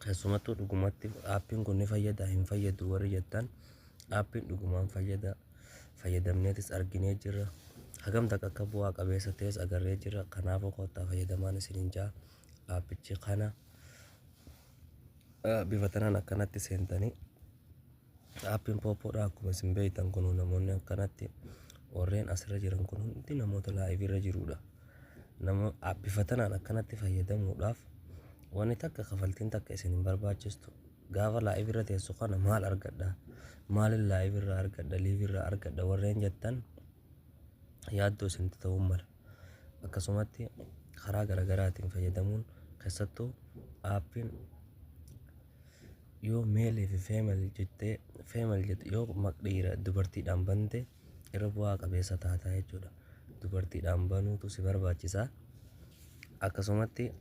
Keessumattuu dhugumatti aappiin kun ni fayyada hin fayyadu warri jettan, aappiin dhugumaan fayyada, fayyadamneetis arginee jirra. Hagam takka akka bu'aa qabeessa ta'es agarree jirra. Kanaafuu kottaa fayyadamaan isiniin jaa. Aappichi kana bifa tanaan akkanatti seentanii, aappiin Pooppoodha. Akkuma isin beektan kun namoonni akkanatti warreen asirra jiran kun hundi namoota live irra jirudha. Nama bifa tanaan akkanatti fayyadamuudhaaf wanni takka, kafaltiin takka isin hin barbaachistu. Gaafa live irra teessu kana maal argadha, maalin live irraa argadha, live irraa argadha warreen jettan yaaddoo isinitti ta'uu mala. Akkasumatti karaa garaagaraatiin fayyadamuun, keessattuu aappiin yoo male fi female jettee, female jette, yoo dhiira dubartiidhaan bante irra bu'aa qabeessa taataa jechuudha. Dubartiidhaan banuutu si barbaachisa. Akkasumatti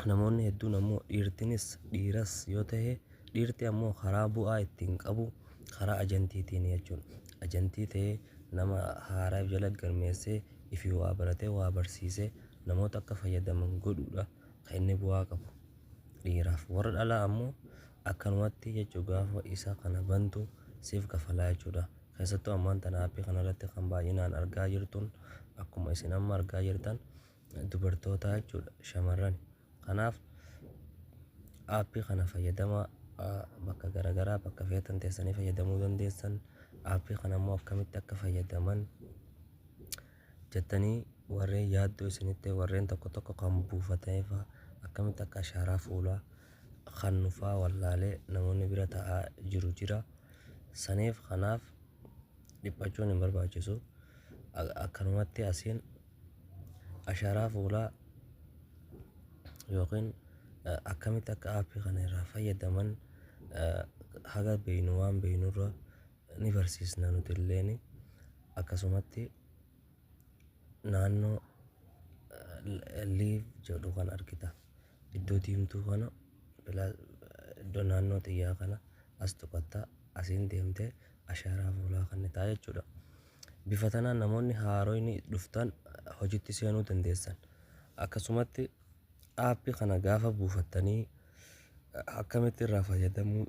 namoonni hedduun ammoo dhiirtinis dhiiras yoo ta'e, dhiirti ammoo karaa bu'aa ittiin qabu karaa ajantiitiin jechuudha. Ajantii ta'ee nama haaraa jala galmeessee, ifii waa baratee waa barsiisee namoota akka fayyadaman godhuudha kan inni bu'aa qabu dhiiraaf. Warra dhalaa ammoo akkanumatti jechuu, gaafa isa kana bantu siif kafalaa jechuudha. Keessattuu ammaan tana aappii kanarratti kan baay'inaan argaa jirtun, akkuma isin amma argaa jirtan, dubartoota jechuudha, shamarran. Kanaaf aappii kana fayyadama, bakka garaagaraa bakka feetan teessanii fayyadamuu dandeessan. Aappii kana immoo akkamitti akka fayyadaman jettanii warreen yaaddoo isinitti, warreen tokko tokko kan buufatanii fa'aa akkamitti akka ashaaraa fuulaa kan nufaa wallaalee namoonni bira taa'aa jiru jira. Saniif kanaaf dhiphachuun hin barbaachisu. Akkanumatti asiin ashaaraa fuulaa yookiin akkamitti akka aappii kana irraa fayyadaman haga beeynu waan beeynurra ni barsiisna nuti illeen. Akkasumatti naannoo live jedhu kan argita. Iddoo diimtuu kana, iddoo naannoo xiyyaa kana as tuqatta, asiin deemtee ashaaraa fuulaa kan ta'a jechuudha. Bifa tanaan namoonni haaroonni dhuftan hojiitti seenuu dandeessan. Akkasumatti aappii kana gaafa buufattanii akkamitti irraa fayyadamuu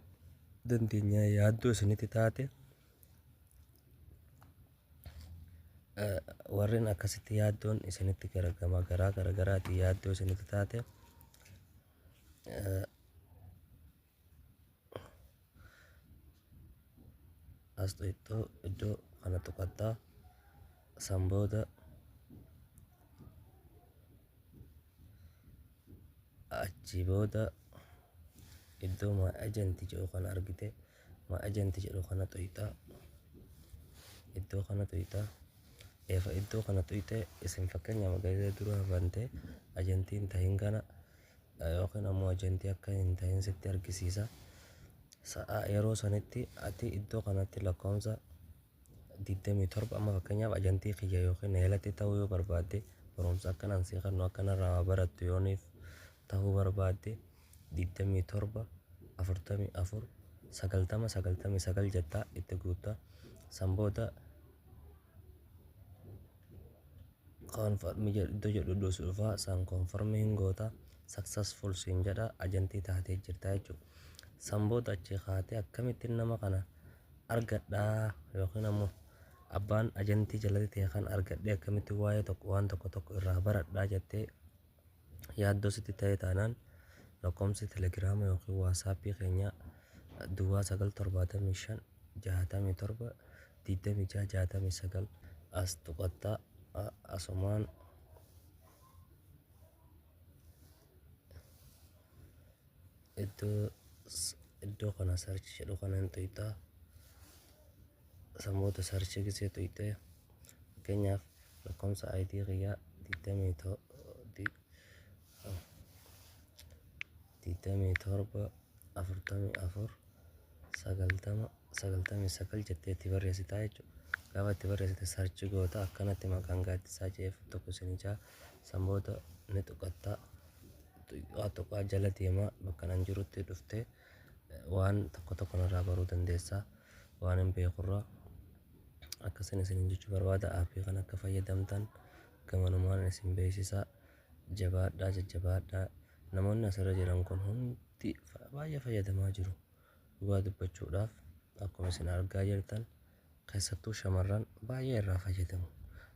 dandeenya yaaddoo isinitti taate, warreen akkasitti yaaddoon isinitti garagama garaa garaagaraatiin yaaddoo isinitti taate, as iddoo iddoo kana tuqattaa, san booda achi booda iddoo "my agent" jedhu kana argite, "my agent" jedhu kana tuyxaa, iddoo kana tuyxaa. Eefa iddoo kana tuyxee, isin fakkeenya magaalaa dura bantee ajantii hin tahin kana yookiin ammoo ajantii akka hin tahin sitti argisiisa. Sa'a yeroo sanitti ati iddoo kanatti lakkoomsa 27, amma fakkeenyaaf ajantii kiyya yookiin jalatti ta'uu yoo barbaadde, barumsa akkanaan sii kennu akkanarraa waa barattu yooniif ta'uu barbaadde, 27 44 90 99 jettaa itti guutta. San booda "confirm" iddoo jedhu dhufaa, san confirm hin goota, "successful" siin jedha, ajantii taatee jirta jechuudha. San booda achi kaatee akkamittiin nama kana argadhaa yookiin ammoo abbaan ajantii jalatti ta'e kan argadhee akkamitti waa'ee tokko waan tokko tokko irraa baradhaa jettee yaaddoo sitti ta'e taanaan, lakkoomsi Telegiraama yookiin Waasaappii keenya 0975 67 26 69 as tuqattaa, asumaan iddoo kana "search" jedhu kana hin tuyxaa. San booda search gisee tuyxee, fakkeenyaaf lakkoomsa ID kiyyaa 27 44 90 99 jettee itti barreessitaa jechuudha. Gaafa itti barreessite search goota, akkanatti maqaan Gaaddisaa jedhee tokko isin ijaa. San booda ni tuqattaa, tuqaa tuqaa jala deemaa bakka nan jirutti dhuftee waan tokko tokko narraa baruu dandeessaa, waan hin beekurraa. Akkasin isinin jechuu barbaada. Aappii kana akka fayyadamtan gamanumaan isin beeksisaa. Jabaadhaa, jajjabaadhaa. Namoonni asirra jiran kun hundi baay'ee fayyadamaa jiru. Dhugaa dubbachuudhaaf, akkuma isin argaa jirtan, keessattuu shamarran baay'ee irraa fayyadamu.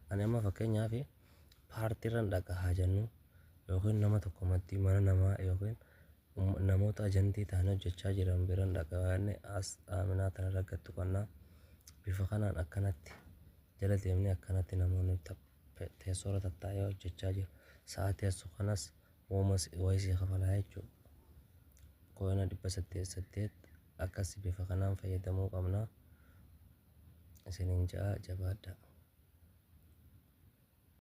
Ani amma fakkeenyaaf paartiirran dhaqa haa jennu, yookiin nama tokkomatti mana namaa yookiin namoota ajantii ta'anii hojjechaa jiran biran dhaqa jenne, as aaminaa tanarra gad tuqannaa. Bifa kanaan akkanatti jala deemnee akkanatti namoonni teessoorra tattaa'ee hojjechaa jiru. Sa'a teessu kanas wooma wayii sii kafalaa jechuudha. Coina 808 akkas bifa kanaan fayyadamuu qabna. Isiniin ja'a, jabaadha.